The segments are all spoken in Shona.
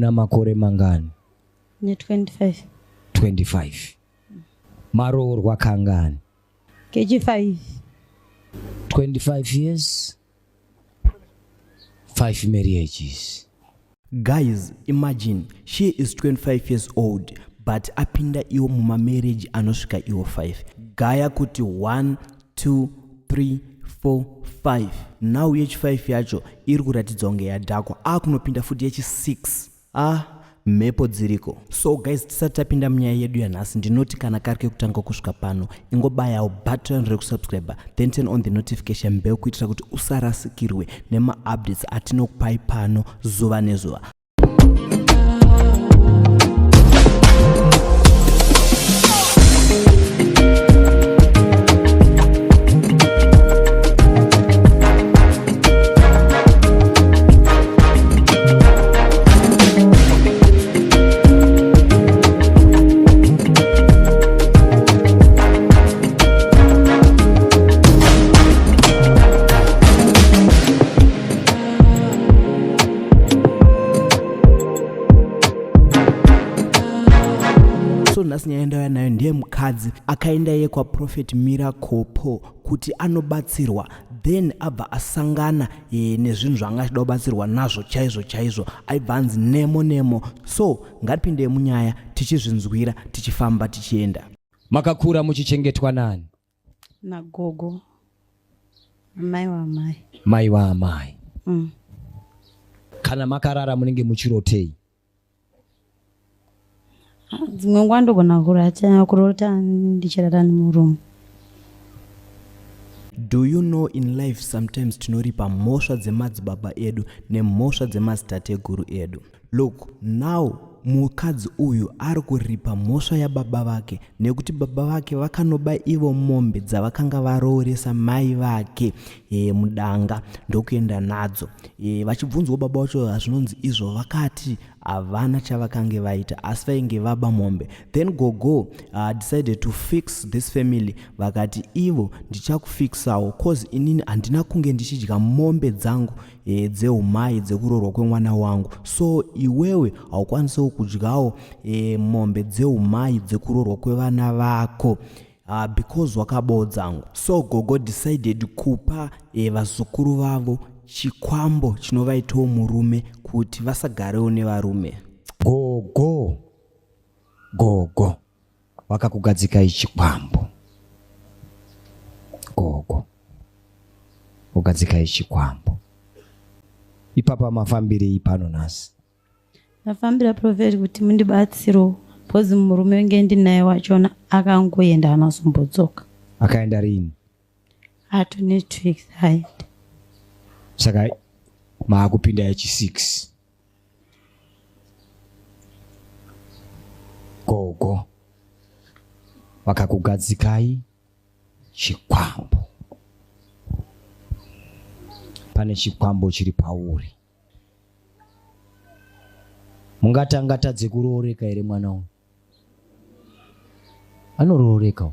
Muna makore mangani? Ne 25. 25. Maroorwa kangani? Kechi 5. 25 years 5 marriages. Guys, imagine she is 25 years old but apinda iwo mumamarriage anosvika iwo 5 gaya kuti 1 2 3 4 5 now yechi 5 yacho iri kuratidza kunge yadhakwa akunopinda futi yechi 6 ah mhepo dziriko so guys tisati tapinda munyaya yedu yanhasi ndinoti kana kari kekutanga kusvika pano ingobayawo button rekusubscribe then turn on the notification bell kuitira kuti usarasikirwe nemaupdates atinokupai pano zuva nezuva. So nhasi nyaya yandauya nayo ndiye mukadzi akaenda iye kwaProphet Miracle Paul kuti anobatsirwa, then abva asangana nezvinhu zvaanga achida kubatsirwa nazvo chaizvo chaizvo, aibva anzi nemo nemo. So ngatipindei munyaya tichizvinzwira tichifamba tichienda. Makakura muchichengetwa nani? Nagogo, amai waamai. Mai waamai. Kana makarara munenge muchirotei? Dzimwe nguva ndogona kurata kurota ndichirara nemurume. Do you know in life sometimes tinoripa mhosva dzemadzibaba edu nemhosva dzemadzitateguru edu. Look now mukadzi uyu ari kuripa mhosva yababa vake nekuti baba vake vakanoba ivo mombe dzavakanga varooresa mai vake mudanga ndokuenda nadzo. Vachibvunzwa baba vacho hazvinonzi izvo vakati havana chavakange vaita asi vainge vaba mombe. Then gogo decided to fix this family, vakati ivo ndichakufixisawo cause inini handina kunge ndichidya mombe dzangu dzeumai dzekuroorwa kwemwana wangu, so iwewe haukwanisewo kudyawo mombe dzeumai dzekuroorwa kwevana vako because wakabawo dzangu. So gogo decided kupa vazukuru vavo chikwambo chinovaitawo murume kuti vasagarewo nevarume. Gogo, gogo vakakugadzikai chikwambo. Gogo ugadzikai chikwambo. Ipapa mafambirei pano nhasi? Ndafambira Prophet kuti mundibatsirewo because murume wenge ndinaye wachona akangoenda haana kuzombodzoka. Akaenda rini? Atone 2 weeks aenda. Saka maakupinda yechi 6. Gogo vakakugadzikai chikwambo. Pane chikwambo chiri pauri. Mungati angatadze kurooreka here mwana uyu? Anorooreka uyu.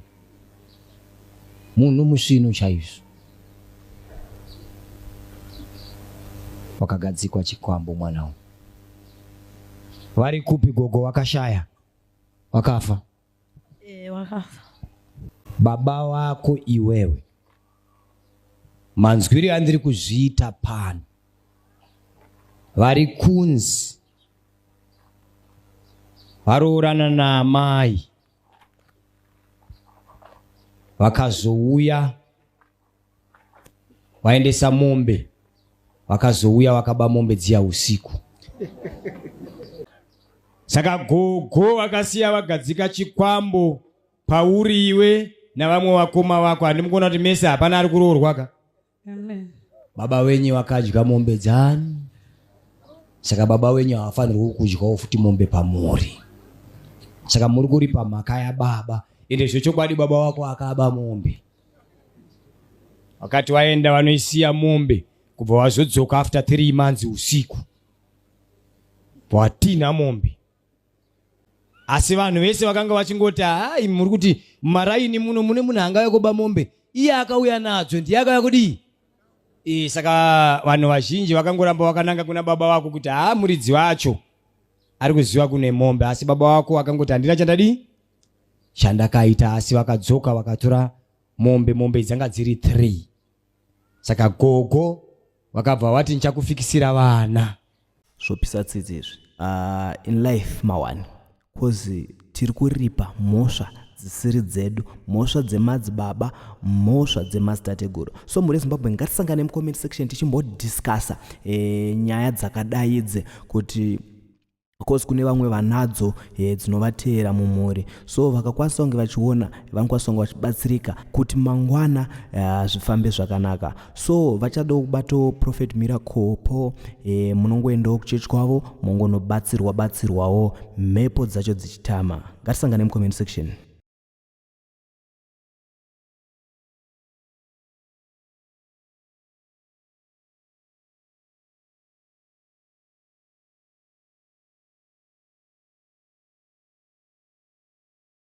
Munhu musvinu chaizvo. Wakagadzikwa chikwambo mwana uyu. Vari kupi gogo wakashaya? Wakafa? Wakafa. Baba wako iwewe, manzwiro andiri kuzviita pano, vari kunzi varoorana naamai vakazouya vaendesa mombe, vakazouya vakaba mombe dziya usiku. Saka gogo vakasiya vagadzika chikwambo pauri iwe navamwe vakoma vako. Handimukona kuti mese hapana ari kuroorwa ka? Amen. Baba wenyu vakadya mombe dzani, saka baba wenyu havafanirwi kudyawo futi mombe pamuri. Saka muri kuripa mhaka yababa. Ende zvechokwadi baba wako akaba mombe. Wakati waenda vanoisiya mombe kubva wazodzoka after 3 months usiku watinha mombe. Asi vanhu vese vakanga vachingoti hai, muri kuti mumaraini muno mune munhu angauya kuba mombe, iye akauya nadzo ndiye akauya kudii? Saka vanhu vazhinji vakangoramba vakananga kuna baba vako kuti haa, muridzi vacho. Ari kuziva kune mombe, asi baba wako akangoti handina chandadii chandakaita, asi vakadzoka vakatora mombe. Mombe dzanga dziri 3. Saka gogo vakabva vati ndichakufikisira vana. Zvopisa tsitsi izvi. In life mawani, cause tiri kuripa mhosva dzisiri dzedu, mhosva dzemadzibaba, mhosva dzemadzitateguru. So mhuri yeZimbabwe, ngatisangane mucomment section tichimbodiscussa nyaya dzakadai idzi, kuti cause kune vamwe vanadzo dzinovateera mumhuri, so vakakwanisa kunge vachiona, vanokwanisa kunge vachibatsirika kuti mangwana zvifambe zvakanaka. So vachada kubatawo Prophet Miracle po munongoendawo kuchechi kwavo, mongonobatsirwa batsirwawo mhepo dzacho dzichitama. Ngatisangane mucomment section.